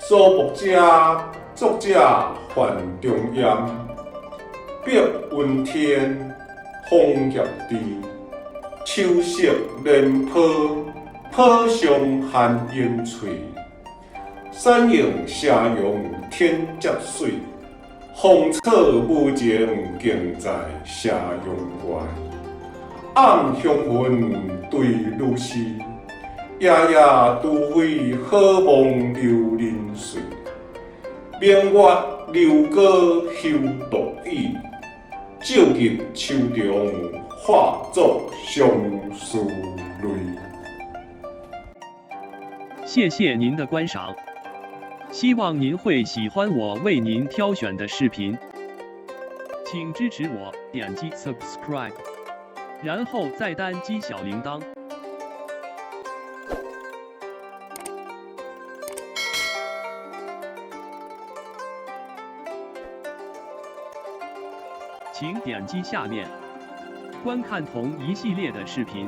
蘇木者，作者范仲淹。碧雲天，楓葉枝，秋色連坡，坡上寒煙翠。山映斜陽天接水，芳草無情竟在斜陽外。暗香魂對女屍，夜夜除非好夢流人睡。明月流歌休落雨，照入秋中化作相思淚。謝謝您的觀賞，希望您會喜歡我為您挑選的視頻，請支持我點擊 subscribe，然後再單擊小鈴鐺。請點擊下面觀看同一系列的視頻。